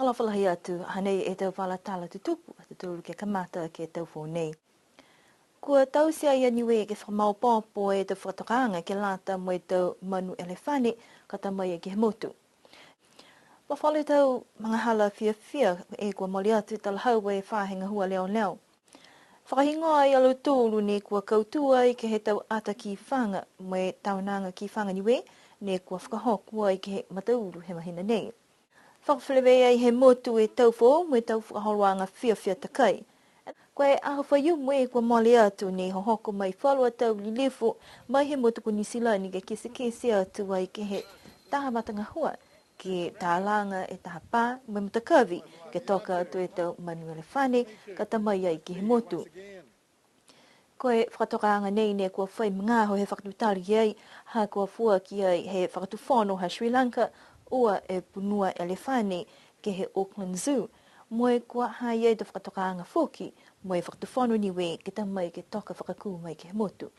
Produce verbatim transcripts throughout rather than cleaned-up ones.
Nofo lahi atu, hanei e tau vala tala tutupu, a tautolu ke kamata ke he tau foou nei. Kua taute ai a Niue ke fakamaopoopo e tau fakatokaaga ke lata mo e tau manu elefane, ka ta mai ai ke he motu. Mafola e tau magahala fiafia e kua mole atu talahau e Faahi Gahua Leoleo. Fakahigoa ai a lautolu ne kua kautū ai ke he tau ata kifaga, mo e Taonaga Kifaga Niue, ne kua fakahoko ai ke he mataulu he mahina nei. Fakafelevei ai he motu e tau foou mo e tau fakaholoaga fiafia takai. Ko e aho Faiumu e kua mole atu ne hohoko mai falu a tau lilifu mai he motu ko Niu Silani ke kitekite atu ai ke he taha matagahua, ke talaga e taha pā mo e matakavi, ke toka atu e tau manu elefane, ka ta mai ai ke he motu. Ko e fakatokaaga nei ne kua fai magaaho he fakatutala ki ai, ha kua foaki ai he Fakatufono ha Sri Lanka ua e punua elefane ke he Auckland Zoo, mo e kua ha i ai e tau fakatokaaga foki mo e Fakatufono Niue ke ta mai ke toka fakakū mai ke he motu.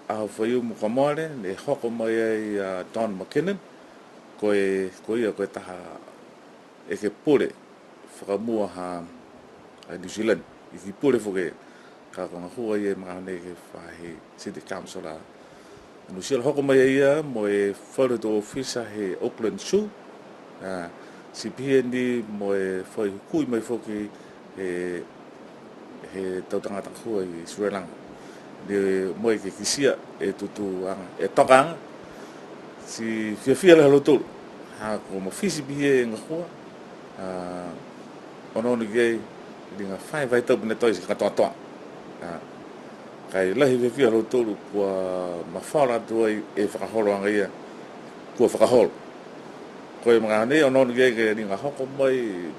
Aho Faiumu kua mole, ne hoko mai ai a Don McKinnon, ko e, ko ia ko e taha ekepule fakamua ha, a New Zealand, Iki Pule foki, ka kua gahua a ia he magaaho nei ke he faahi City Council a New Zealand. Hoko mai a ia mo e falu he tau ofisa he Auckland Zoo, a, ti pihia ni mo e fai hukui mai foki he, he tau tagata gahua i Sri Lanka. Ne mo e ke kitia e tutūaga, e tokaaga, ti fiafia lahi a lautolu. Ha kua mafiti pihia e gahua, a, onoono ki ai, liga fā e faahi tapu ne toe ti katoatoa. A, ka e lahi e fiafia ha lautolu kua mafola atu ai e fakaholoaga ia kua fakaholo. Ko e magaaho nei onoono ki ai ke liga hoko mai,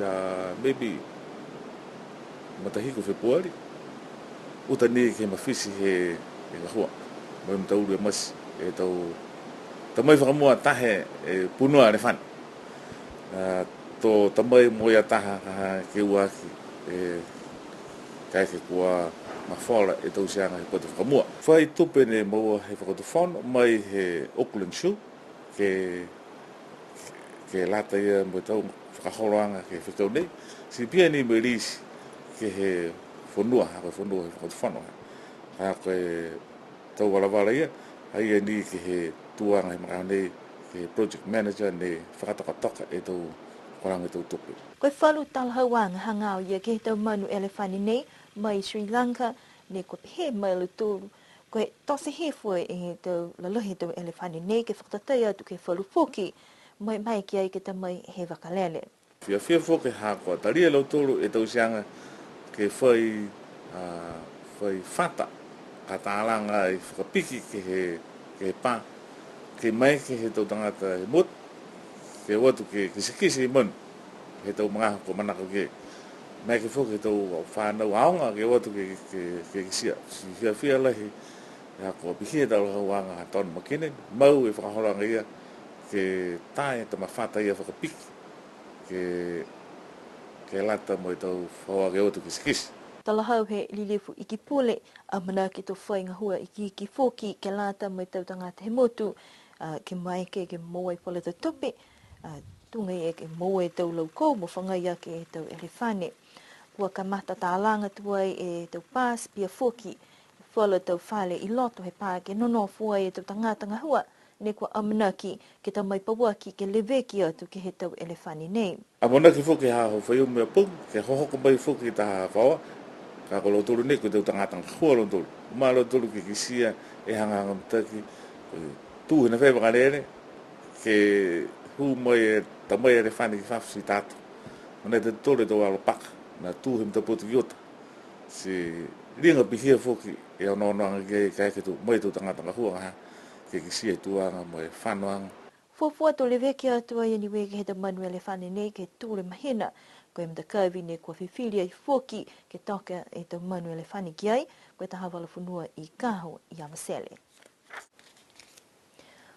a, maybe matahiku Fepuali, uta ni ke mafiti he, he gahua. Mo e mataulu e mati, e tau, ta mai fakamua taha e punua elefane. A, to ta mai mo e taha, ha, ke ua aki, e, kaeke kua mafola e tauteaga he potu fakamua. Fai tupe ne moua he Fakatufono mai he Auckland Zoo, ke, ke lata ia mo e tau fakaholoaga ke he fekau nei, ti pihia ni mo e lisi ke he fonua, ha ko e fonua he Fakatufono. Ha ko e tau valavala ia, ha ia ni ke he tuaga he magaaho nei, ke he project manager ne fakatokatoka e tau koloaga e tau tupe. Ko e falu talahauaga hagaao ia ke he tau manu elefane nei, mai Sri Lanka, ne kua pehē mai a lautolu, ko e tote hifo e tau lalahi he tau elefane nei ke fakatatai atu ke he falu foki, mo e maeke ai ke ta mai he vakalele. Fiafia foki ha kua talia e lautolu e tauteaga ke fai, a, fai fata, ka talaga ai fakapiki ke he, ke he pā, ke maeke he tau tagata he motu, ke o atu ke, ke kitekite e manu, he tau magaaho kua manako ki ai. Maeke foki he tau fānau aoga ke o atu ke, ke, ke kitia. Ti fiafia lahi, ha kua pihia e talahauaga ha Don McKinnon, mau e fakaholoaga ia, ke tā e tama fata ia fakapiki, ke, ke lata mo e tau faoa ke o atu ke kitekite. Talahau he lilifu Iki Pule, amanaki to fai gahua ikiiki foki ke lata mo e tau tagata he motu, a, ke maeke ke moua e falu tau tupe, a, tuga e ke moua e tau laukou mo fagai aki e tau elefane. Kua kamata talaga tuai e tau pasi pihia foki e falu tau fale i loto he pā ke nonofo ai e tau tagata gahua, ne kua amanaki ke ta mai pauaki ke leveki atu ke he tau elefane nei. Amanaki foki ha Aho Faiumu a pogipogi, ke hohoko mai foki taha faoa, ka ko lautolu nei ko e tau tagata gahua a lautolu. Ma lautolu ke kitia e hagahaga mitaki, ko e tū he ne fai vakalele, ke hū mai e ta mai elefane ki fafo ti ta atu. Mena e tau tolu e tau alo paka, ne tū he matapotu ki uta. Ti liga pihia foki e onoonoaga ke, ke, ke tū mai e tau tagata gahua ha, ke kitia e tuaga mo e fanoaga. Fuafua to leveki atu ai a Niue ke he tau manu elefane nei ke he tolu e mahina. Ko e matakavi ne kua fifili ai foki ke toka e tau manu elefane ki ai, ko e taha vala fonua i Kaho i Avatele.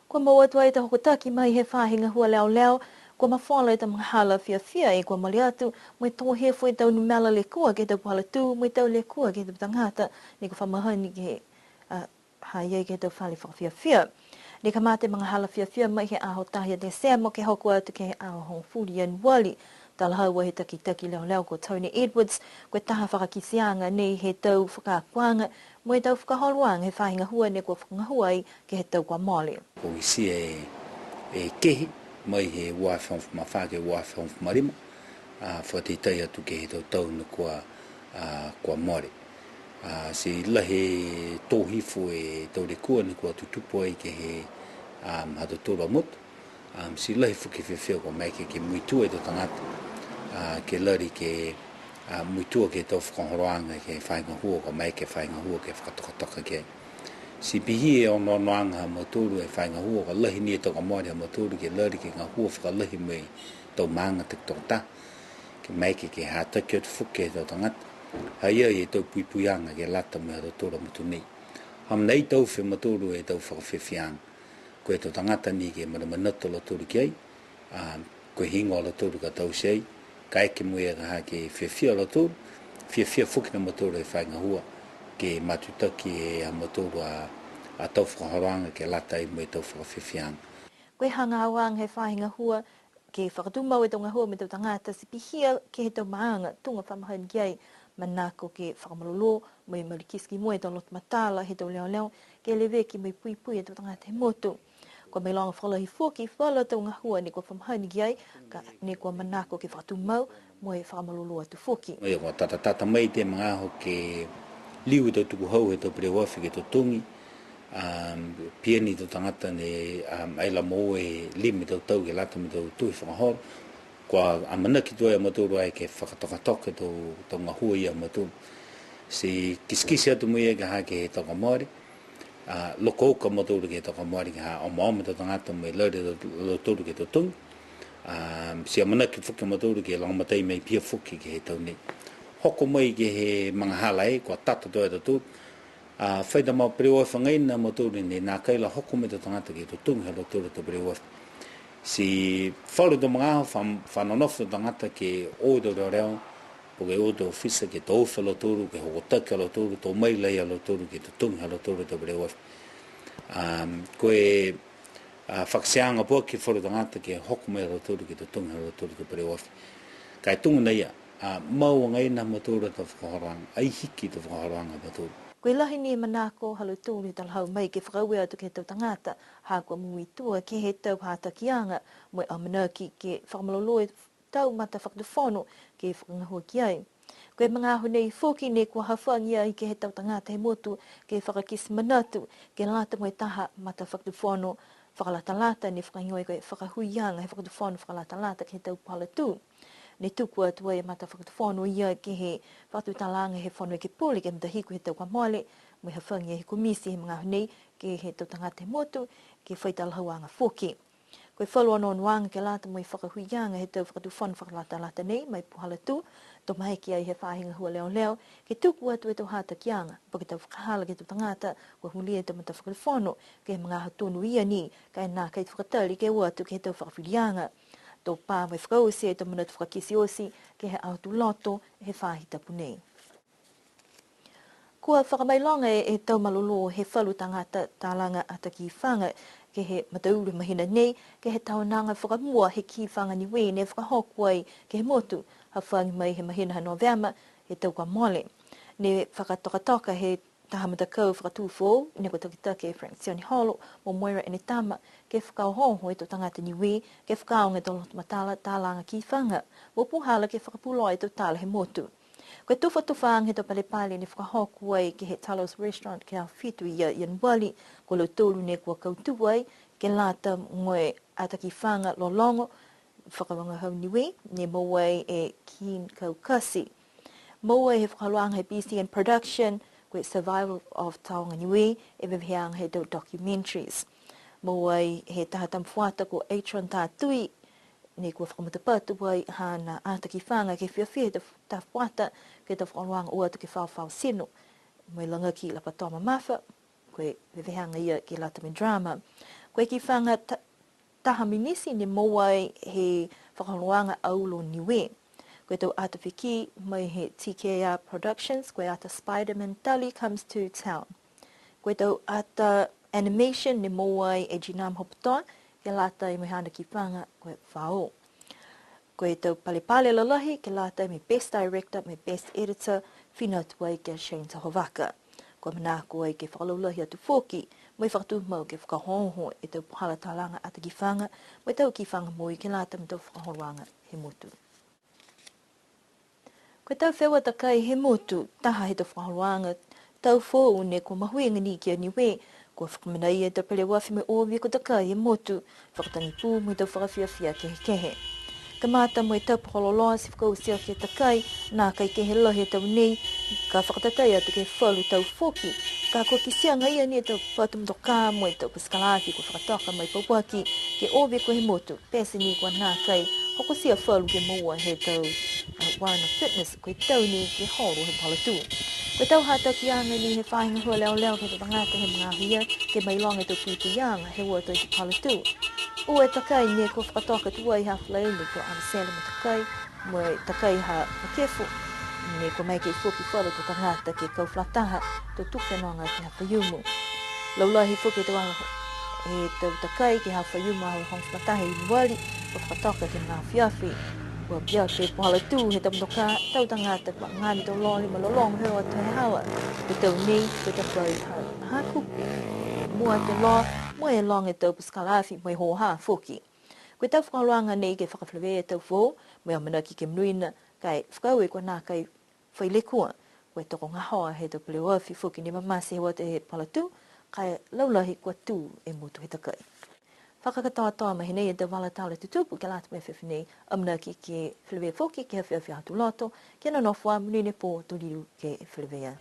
Kua moua atu ai e tau hokotaki mai he faahi gahua leoleo, kua mafola e tau magahala fiafia e kua mole atu, mo e tō hifo e tau numela lekua ke he tau puhala tū, mo e tau lekua ke he tau tagata, ne kua fa mahani ke he, a, ha i ai ke he tau fale fakafiafia. Ne kamata e magahala fiafia mai he aho taha ia Tesema ke hoko atu ke he aho hogofulu Ianuali. Talahau he takitaki leoleo ko Tony Edwards, ko e taha fakakiteaga nei he tau fakaakoaga mo e tau fakaholoaga he faahi gahua ne kua fakagahua ai ke he tau kua mole. Ko e kitia e, e kehe mai he ua afe hogofulu ma fā ke ua afe hogofulu ma lima, a, fakatatai atu ke he tau tau ne kua, a, kua mole. A, ti lahi e tō hifo e tau lekua ne kua tutupu ai ke he, a, ha tautolu a motu. A, ti lahi foki e fiafia kua maeke ke muitua e tau tagata, a, ke lali ke, a, muitua ke he tau fakaholoaga ke he faahi gahua kua maeke e faahi gahua ke fakatokatoka ki ai. Ti pihia e onoonoaga ha mautolu e faahi gahua, kua lahi ni e tau kua mole ha mautolu ke lali ke gahua fakalahi mo e tau maaga takitokotaha, ke maeke ke hataki atu foki e tau tagata. Ha i ai e tau puipuiaga ke lata mo e ha tautolu a motu nei. Ha mena ai taute e mautolu e tau fakafiafiaaga. Ko e tau tagata ni ke manamanatu a lautolu ki ai, a, ko e heigoa a lautolu ka taute ai, kaeke mo e ka ha ke fiafia a lautolu, fiafia foki a mautolu he faahi gahua, ke matutaki e ha mautolu a, a tau fakaholoaga ke lata ai mo e tau fakafiafiaaga. Ko e hagaaoaga he faahi gahua, ke fakatumau e tau gahua mo e tau tagata, ti pihia ke he tau maaga, tuga fa mahani ki ai, manako ke fakamalolō, mo e malikiti ki mua e tau loto matala he tau leoleo, ke leveki mo e puipui e tau tagata he motu. Kua mailoga fakalahi foki falu a tau gahua ne kua fa mahani ki ai, ka, ne kua manako ke fakatumau, mo e fakamalolō atu foki. Ia kua tatatata mai e tau magaaho ke liu e tau tukuhau he tau peleoafi ke totogi, a, pihia ni e tau tagata ne, a, ai la moua e lima e tau tau ke lata mo e tau tohi fakaholo. Kua amanaki tuai a mautolu ai ke fakatokatoka e tau, tau gahua ia ha mautolu. Ti kitekite atu mo ia ke he tau kua mole, a, loka uka a mautolu ke he tau kua mole ke he omaoma e tau tagata mo e lali a lautolu ke totogi. A, ti amanaki foki a mautolu ke lagomatai mai pihia foki ke he tau nei. Hoko mai ke he magahala ai, kua tata tuai a tautolu. A, fai tau mau peleoafi agaia a mautolu nei, nākai la hoko mai e tau tagata ke totogi ha lautolu e tau peleoafi. Ti falu tau magaaho fa, fa nonofo e tau tagata ke o e tau leoleo, po ke o e tau ofisa ke taofi a lautolu, ke hokotaki a lautolu, to mai laia a lautolu ke totogi ha lautolu e tau peleoafi. A, ko e, a, fakakiteaga foki e falu tagata ke hoko mai a lautolu ke totogi ha lautolu e tau peleoafi. Ka e tuga nai a, a, mau agaia a mautolu e tau fakaholoaga, ai hiki e tau fakaholoaga ha mautolu. Ko e lahi ni e manako ha lautolu he talahau mai ke fakaaue atu ke he tau tagata, ha kua muitua ke he tau hatakiaga, mo e amanaki ke fakamalolō e tau matafakatufono ke fakagahua ki ai. Ko e magaaho nei foki ne kua hafagi ai ke he tau tagata he motu ke fakakite manatu, ke lata mo e taha matafakatufono fakalatalata ne fakahigoa ko e fakahuiaga he fakatufono fakalatalata ke he tau puhala tū. Ne tuku atu ai e matafakatufono ia ke he fakatutalaaga he Fono Ekepule ke he matahiku he tau kua mole, mo e hafagi he komiti he magaaho nei ke he tau tagata he motu, ke fai talahauaga foki. Ko e falu onoonoaga ke lata mo e fakahuiaga he tau fakatufono fakalatalata nei, mo e puhala tū, to maeke ai he faahi gahua leoleo, ke tuku atu e tau hatakiaga, po ke tau fakahala ke he tau tagata, kua huli e tau matafakatufono, ke he magaaho tonu ia ni, ka e nākai fakatali ke o atu ke he tau fakafiliaga. To pā mo e fakaoti e tau manatu fakakite oti, ke he Aho Tuloto, he faahi tapu nei. Kua fakamailoga e, e tau malolō he falu tagata talaga ata kifaga ke he mataulu he mahina nei, ke he taonaga fakamua he kifaga Niue ne fakahoko ai ke he motu, hafagi mai he mahina ha Novema he tau kua mole. Ne fakatokatoka he taha matakau fakatū foou, ne kua takitaki e Frank Sioneholo mo Moira Enetama, ke fakaohooho e tau tagata Niue, ke fakaaoga e tau loto matala talaga kifaga, mo puhala ke fakapuloa e tau tala he motu. Ko e tufatufaaga he tau palepale ne fakahoko ai ke he Talos Restaurant ke he aho fitu ia Ianuali, ko lautolu ne kua kautū ai, ke lata mo e ata kifaga lologo, fakavagahau Niue, ne moua ai e Keen Kaukasi. Moua ai he fakaholoaga he B C N Production, ko e Survival of Taoga Niue, e veveheaga he tau documentaries. Moua ai he taha tama fuata ko Atron Tatui, ne kua fakamatapatu ai haana ata kifaga ke fiafia he ta-, taha fuata, ke he tau fakaholoaga o atu ke he faofao tino. Mo e lagaki lapatoa mamafa, ko e veveheaga ia ke lata mo e drama. Ko e kifaga ta-, taha minisi ne moua ai he fakaholoaga Aulo Niue. Ko e tau ata fekī mai he T K R Productions, ko e ata Spider-Man Tully Comes to Town. Ko e tau ata animation ne moua ai e Jinam Hopotoa, ke lata mo e haana kifaga ko e Fao. Ko e tau palepale lalahi ke lata mo e Best Director mo e Best Editor, fina atu ai ki a Shane Tahovaka. Kua manako ai ke fakalaulahi atu foki, mo e fakatumau ke fakaohooho e tau puhala talaga ata kifaga, mo e tau kifaga moui ke lata mo e tau fakaholoaga he motu. Ko e tau feua takai he motu, taha he tau fakaholoaga tau foou ne kua mahuiga ni ki a Niue, kua fakamanaia e tau peleoafi mo e o viko takai he motu, fakatagi pū mo e tau fakafiafia kehekehe. Kamata mo e tau paholo loa ti fakaoti aki e takai, nākai kehe lahi e tau nei, ka fakatatai atu ke he falu tau foki, ka kua kitia agaia ni e tau patu motokā mo e tau pasikala afi kua fakatoka mai pauaki ke o viko he motu. Pete ni kua nākai hokotia falu ke moua he tau, a, Warrant of Fitness, ko e tau ni ke holo he puhala tū. Ko e tau hatakiaga ni he faahi gahua leoleo ke he tau tagata he magaaho ia, ke mailoga e tau puipuiaga he ua tau puhala tū. Ua e takai ne kua fakatoka tuai he aho Falaile ko Avatele Matakai, mo e takai ha Makefu, ne kua maeke foki falu tau tagata ke kau fakalataha, to tuku fenoga ke he faiumu. Laulahi foki e tau, e tau takai ke he faiumu aho hogofulu ma taha i Ianuari, kua fakatoka ke he afiafi. Kua pihia ke he puhala tū he tau motokā, tau tagata kua hagani tau loli mo e lologo he o atu he hawa. Ko e tau nei, ko e takai ha, ha kupu. Mua atu loa, mo e loga e tau pasikala afi, mo e hōhā foki. Ko e tau fakaholoaga nei ke fakafeleveia e tau foou, mo e amanaki ke monuina, ka e fakaaue kua nākai fai lekua, ko e tokogahoa he tau peleoafi foki ne mamate he ua tau he puhala tū, ka e laulahi kua tū e motu he takai. Fakakatoatoa mai nei e tau vala tala tutupu ke lata mo e afiafi nei, amanaki ke feleveia foki ke he afiafi Aho Tuloto, ke nonofo ā, monuina e pō, to liliu ke feleveia.